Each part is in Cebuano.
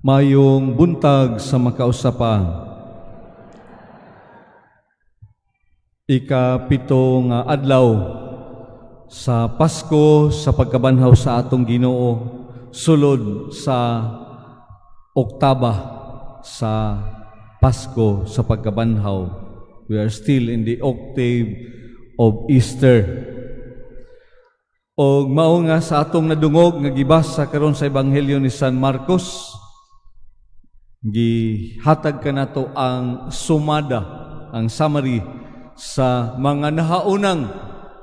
Mayong buntag sa makausapa. Ikapito nga adlaw sa Pasko sa pagkabanhaw sa atong Ginoo, sulod sa oktaba sa Pasko sa pagkabanhaw. We are still in the octave of Easter. Og mao nga sa atong nadungog nga gibasa karon sa Ebanghelyo ni San Marcos, gihatag kanato ang sumada, ang summary sa mga nahaunang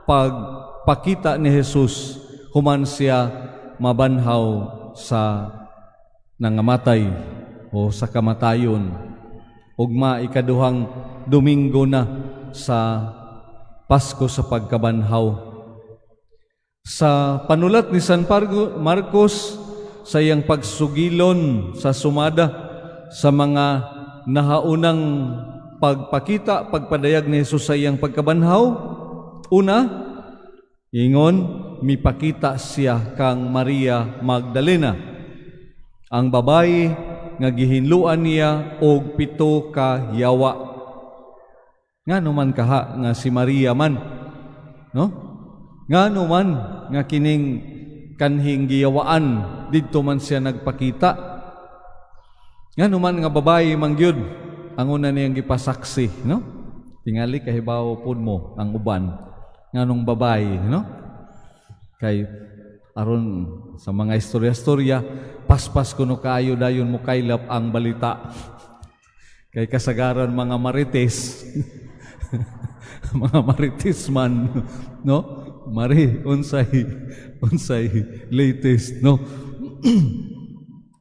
pagpakita ni Jesus human siya mabanhaw sa nangamatay o sa kamatayon. Ugma ikaduhang Domingo na sa Pasko sa pagkabanhaw. Sa panulat ni San Marcos sa iyang pagsugilon sa sumada sa mga nahaunang pagpakita, pagpadayag ni Jesus sa iyang pagkabanhaw, una, ingon, mipakita siya kang Maria Magdalena, ang babayi nga gihinluan niya og 7 ka yawa. Ngano man kaha nga si Maria man, no? Ngano man nga kining kanhing giyawaan didto man siya nagpakita? Ngano man nga babayi man gyud ang una niyang gipasaksi, no? Tingali kahibaw pud mo ang uban nganong babayi, no? Kay aron sa mga istorya-istorya, paspas kuno kaayo dayon mo kaylap ang balita. Kay kasagaran mga marites, mga marites man, no? Mari unsay unsay latest, no?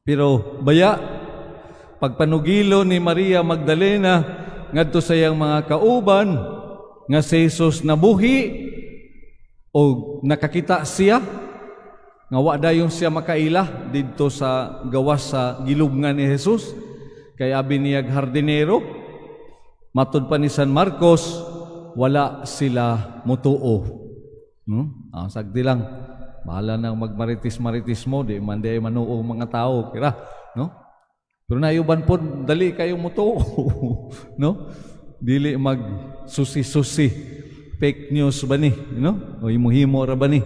Pero baya pagpanugilo ni Maria Magdalena ngadto sa iyang mga kauban nga si Jesus nabuhi o nakakita siya nga wa dayon siya makaila didto sa gawas sa gilubngan ni Jesus kay abi niyag hardinero, matud pa ni San Marcos, wala sila mutuo. Ah, sagdi lang, bahala nang magmaritis-maritis mo, di man di manuo mga tao kira, no? Pero nayuban po dali kayo mutuo, no? Dili mag susi-susi, fake news ba ni, no? O himo-himo ra ba ni,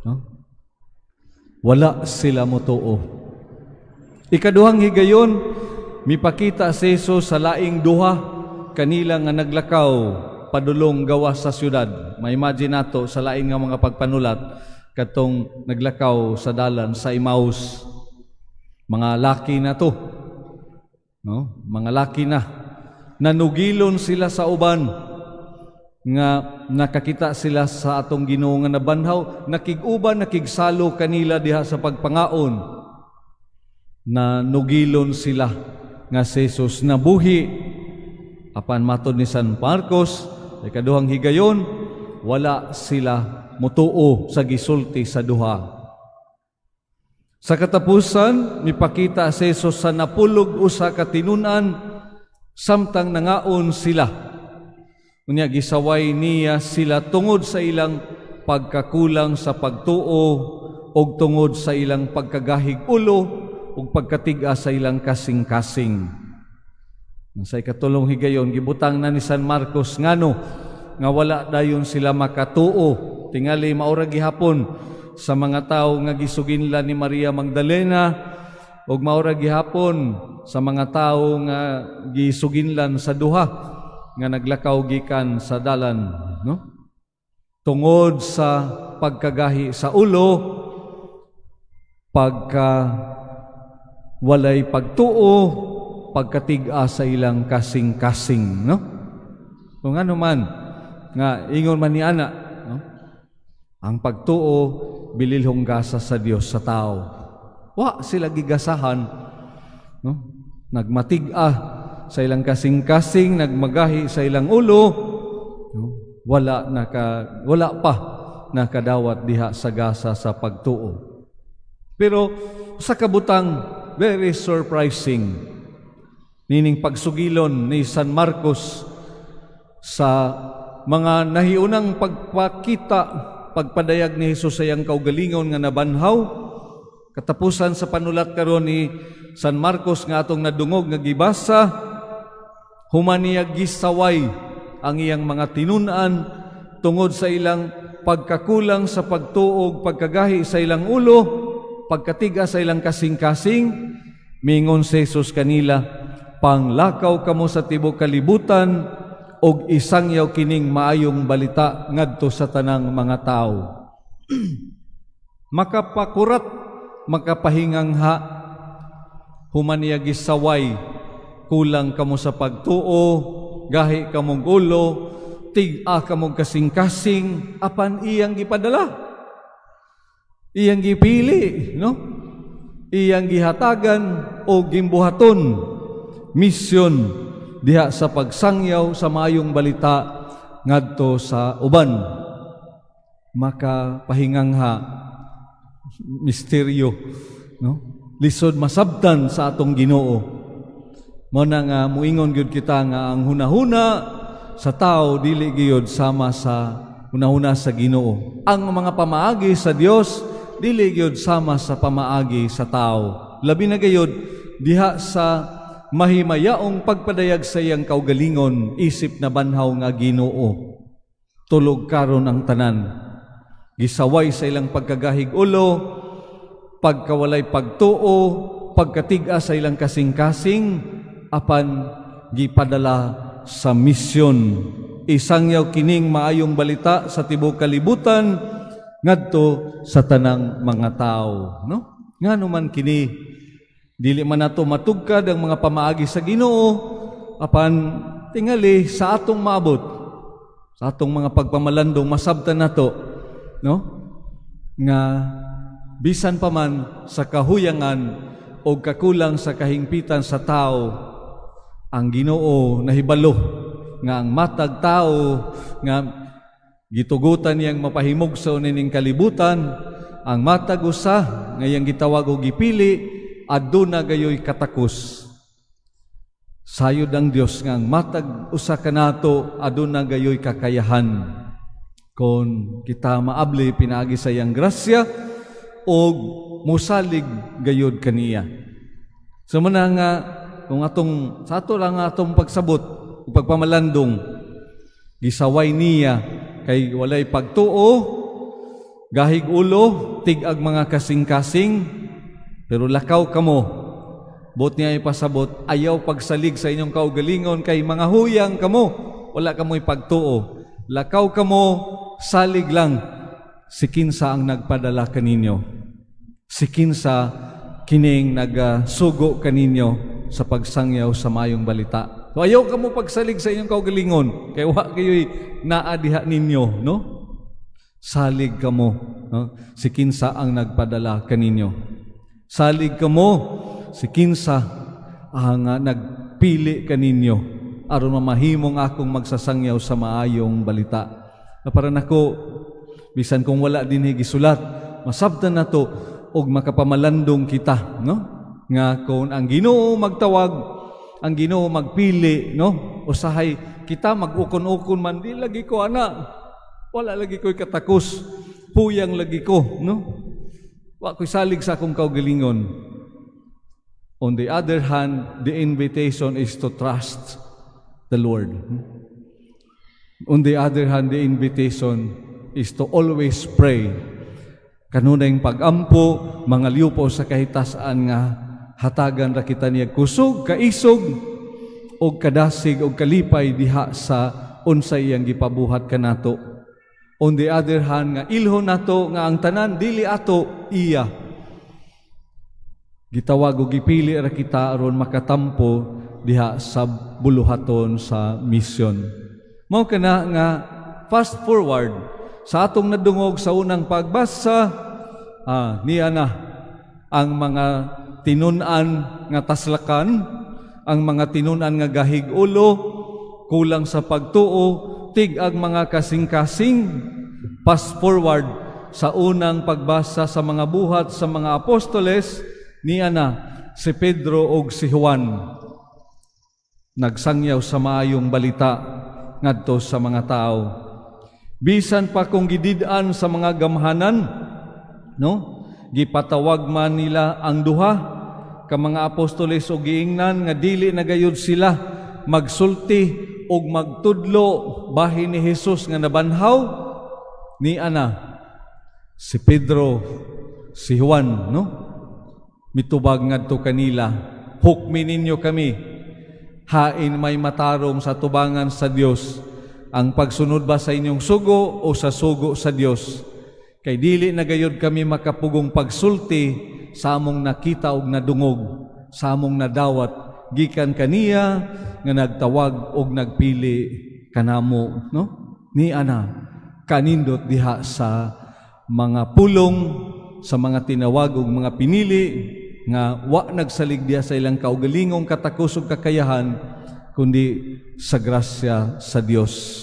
no? Wala sila mutuo. Ikaduhang higayon, mipakita si Jesus sa laing duha kanila nga naglakaw padulong gawas sa syudad. Ma-imagine nato sa laing nga mga pagpanulat katong naglakaw sa dalan sa Emmaus. Mga laki na to. No? Mga laki na. Nanugilon sila sa uban nga nakakita sila sa atong Ginoo nga nabanhaw, nakig-uban, nakigsalo kanila diha sa pagpangaon. Na nugilon sila nga si Jesus nabuhi. Apan matod ni San Marcos, ikaduhang higayon, wala sila mutuo sa gisulti sa duha. Sa katapusan, mipakita si Jesus sa 11 ka tinun-an samtang nangaon sila. Unya gisaway niya sila tungod sa ilang pagkakulang sa pagtuo og tungod sa ilang pagkagahig ulo ug pagkatig-a sa ilang kasing-kasing. Sa ikatulong higayon, gibutang na ni San Marcos ngano nga wala dayon sila makatuo. Tingali maura gihapon sa mga tawo nga gisuginlan ni Maria Magdalena ug maura gihapon sa mga tawo nga gisuginlan sa duha nga naglakaw gikan sa dalan, no? Tungod sa pagkagahi sa ulo, pagka walay pagtuo, pagkatig-a sa ilang kasing-kasing, no? Kung ano man nga ingon man ni ana, no? Ang pagtuo bililhong gasa sa Dios sa tao. Wa sila gigasahan, no? Nagmatig-a sa ilang kasing-kasing, nagmagahi sa ilang ulo, no? Wala pa nakadawat diha sa gasa sa pagtuo. Pero sa kabutang very surprising nining pagsugilon ni San Marcos sa mga nahiunang pagpakita pagpadayag ni Jesus sa iyang kaugalingon nga nabanhaw. Katapusan sa panulat karon ni San Marcos nga atong nadungog nga gibasa, human niya gisaway ang iyang mga tinun-an tungod sa ilang pagkakulang sa pagtuo, pagkagahi sa ilang ulo, pagkatiga sa ilang kasing-kasing, mingon si Jesus kanila, "Panglakaw kamo sa tibok kalibutan og isangyaw kining maayong balita ngadto sa tanang mga tawo." Makapakurat, makapahingangha, human niya gisaway, "Kulang kamo sa pagtuo, gahi kamong ulo, tig-a kamong kasing-kasing," apan iyang gipadala. Iyang gipili, no? Iyang gihatagan o gimbuhaton misyon diha sa pagsangyaw sa maayong balita ngadto sa uban. Makapahingangha, misteryo, no? Lisod masabtan sa atong Ginoo. Mao na nga muingon gyud kita nga ang hunahuna sa tao dili gyud sama sa hunahuna sa Ginoo. Ang mga pamaagi sa Dios dili gyud sama sa pamaagi sa tao. Labi na gayud diha sa mahimayaong pagpadayag sa iyang kaugalingon isip nabanhaw nga Ginoo. Tulog karon ang tanan. Gisaway sa ilang pagkagahig ulo, pagkawalay pagtuo, pagkatig-a sa ilang kasing-kasing, apan gipadala sa misyon. "Isangyaw kining maayong balita sa tibuok kalibutan ngadto sa tanang mga tao," no? Ngano man kini? Dili man nato matugkad ang mga pamaagi sa Ginoo, apan tingali sa atong maabot, sa atong mga pagpamalandong, masabtan nato, no? Nga bisan pa man sa kahuyangan o kakulang sa kahingpitan sa tao, ang Ginoo nahibalo nga ang matag tao nga gitugutan niyang mapahimugso nining kalibutan, ang matag usa nga iyang gitawag o gipili, aduna gayoy katakos. Sayod ang Dios nga ang matag usa kanato aduna gayoy kakayahan kon kita maabli pinaagi sa iyang grasya og musalig gayod kaniya. So mao na nga kung atong sa ato lang atong pagsabot ug pagpamalandong, gisaway niya kay walay pagtuo, gahig ulo, tig-ag mga kasing-kasing, pero lakaw kamo. Buot niya ipasabot, ayaw pagsalig sa inyong kaugalingon kay mga huyang kamo, wala kamoy pagtuo. Lakaw kamo, salig lang si kinsa ang nagpadala kaninyo. Si kinsa kining nagasugo kaninyo sa pagsangyaw sa mayong balita. So ayaw kamo pagsalig sa inyong kaugalingon kay wa kayo'y naa diha ninyo, no? Salig kamo, no? Si kinsa ang nagpadala kaninyo. Salig kamo si kinsa ang nagpili kaninyo aron mamahimong akong magsasangyaw sa maayong balita. Na para nako, bisan kung wala dinhi gisulat, masabtan nato og makapamalandong kita, no? Nga kung ang Ginoo magtawag, ang Ginoo magpili, no? Usahay kita mag-ukon-ukon man, "Di lagi ko ana. Wala lagi ko'y katakos. Huyang lagi ko," no? Wa ko'y salig sa akong kaugalingon. On the other hand, the invitation is to trust the Lord. On the other hand, the invitation is to always pray. Kanunayng pagampo, mga liupo sa kahitasan nga hatagan ra kita niya kusog, kaisog, og kadasig og kalipay diha sa unsay iyang gipabuhat kanato. On the other hand, nga ilhon nato nga ang tanan dili ato, iya. Gitawag og gipili ra kita aron makatampo diha sa buluhaton sa misyon. Mao kana nga fast forward sa atong nadungog sa unang pagbasa, niya na ang mga tinun-an nga taslakan, ang mga tinun-an nga gahig ulo, kulang sa pagtuo, tig-ang mga kasing-kasing. Fast forward sa unang pagbasa sa mga Buhat sa mga Apostoles, niya na si Pedro og si Juan nagsangyaw sa maayong balita ngadto sa mga tao. Bisan pa kung gidid-an sa mga gamhanan, no? Gipatawag man nila ang duha ka mga apostoles og giingnan nga dili na gayud sila magsulti og magtudlo bahin ni Jesus nga nabanhaw ni ana si Pedro, si Juan, no? Mitubag ngadto kanila, "Hukmi ninyo kami, hain may matarong sa tubangan sa Dios, ang pagsunod ba sa inyong sugo o sa sugo sa Dios? Kay dili na gayud kami makapugong pagsulti sa among nakita og nadungog, sa among nadawat gikan kaniya nga nagtawag og nagpili kanamo," no? Ni ana kanindot diha sa mga pulong sa mga tinawag og mga pinili nga wa nagsalig diha sa ilang kaugalingong katakos ug kakayahan kundi sa grasya sa Dios.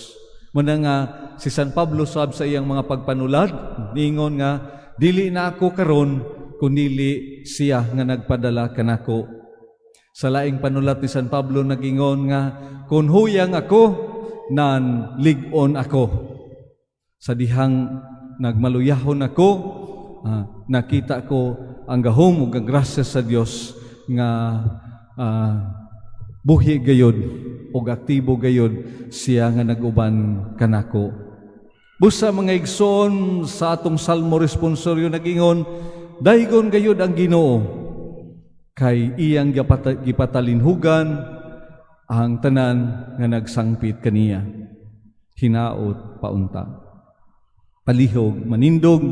Muna nga si San Pablo sab sa iyang mga pagpanulat ningon nga dili na ako karon kundili siya nga nagpadala kanako. Sa laing panulat ni San Pablo, nagingon nga kung huyang ako, nan lig-on ako. Sa dihang nagmaluyahon ako, nakita ko ang gahom ug ang grasya sa Dios nga buhi gayod ug aktibo gayod siya nga nag-uban kanako. Busa, mga igsoon, sa atong Salmo responsoryo nagingon, "Daygon gayud ang Ginoo kay iyang gipatalinhugan ang tanan nga nagsangpit kaniya." Hinaot paunta. Palihog manindog.